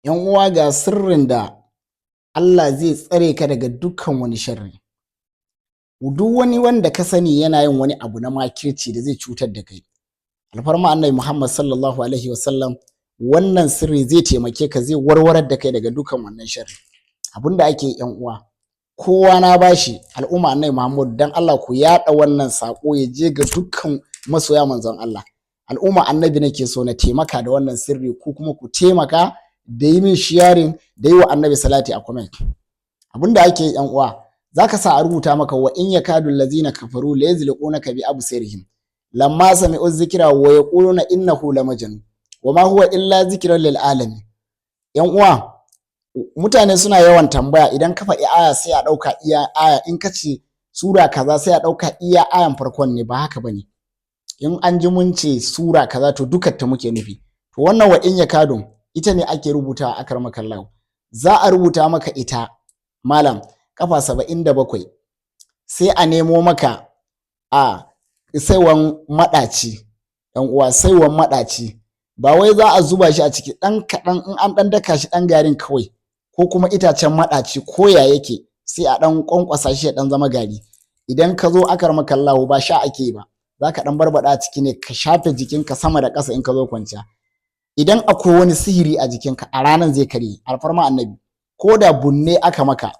Yan uwa, ga sirrin da Allah zai tsare ka daga dukkan wani sharri. Duk wani wanda ka sani yana yin wani abu na makirci da zai cutar da kai, alfarma Annabi Muhammad sallallahu alaihi wasallam, wannan sirri zai taimake ka, zai warwarar da kai daga dukkan wannan sharri. Abinda ake, yan uwa, kowa na bashi, al'umma Annabi Muhammad, dan Allah ku yaɗa wannan sako ya je ga dukkan masoya manzon Allah. Al'umma Annabi nake so na taimaka da wannan sirri, ku kuma ku taimaka da yi min sharing da yi wa Annabi salati a comment. Abinda ake, yan uwa, zaka sa a rubuta maka wa in yakadu allazina kafaru la yazliqunaka bi absarihim lamma sami'u dhikra wa yaquluna innahu lamajnun wa ma huwa illa zikran lil alamin. Yan uwa, mutane suna yawan tambaya, idan ka faɗi aya sai a ɗauka iya aya, in ka ce sura kaza sai a ɗauka iya ayan farkon ne. Ba haka bane. In an ji mun ce sura kaza, to dukkan ta muke nufi. To wannan wa in yakadun ita ne ake rubuta. A akarmakallahu, za a rubuta maka ita, malam, kafa 77. Sai a nemo maka a saiwan maɗaci. Yan uwa, saiwan maɗaci, ba wai za a zuba shi a ciki, ɗan kaɗan, in an ɗan daka shi ɗan garin kawai, ko kuma itacen maɗaci ko ya yake, sai a ɗan ƙwanƙwasa shi ya ɗan zama gari. Idan ka zo, akarmakallahu, ba sha ake ba, za ka ɗan barbaɗa a ciki ne, ka shafe jikinka sama da ƙasa in ka zo kwanciya. Idan akwai wani sihiri a jikinka, a ranar zai karye, alfarma Annabi. Ko da bunne aka maka,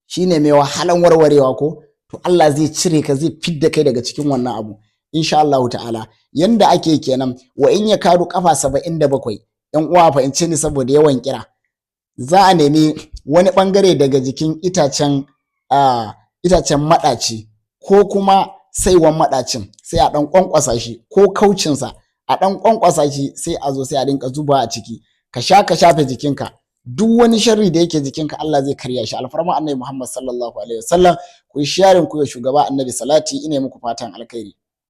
shine mai wahalan warwarewa ko, to Allah zai cire ka, zai fidda kai daga cikin wannan abu, insha Allah ta'ala. Yanda ake kenan, wa in yakadu kafa 77. Yan uwa, fahimce ni, saboda yawan kira. Za a nemi wani bangare daga jikin itacen maɗaci ko kuma saiwan maɗacin, sai a ɗan ƙwanƙwasa shi, ko kaucinsa a ɗan ƙwanƙwasa shi, sai a zo sai a rinka zuba a ciki. Ka sha, ka shafe jikinka, duk wani sharri da yake jikinka Allah zai karya shi, alfarma Annabi Muhammad sallallahu alaihi wasallam. Ku yi sharing, ku yi shugaba Annabi salati. Ina muku fatan alkhairi.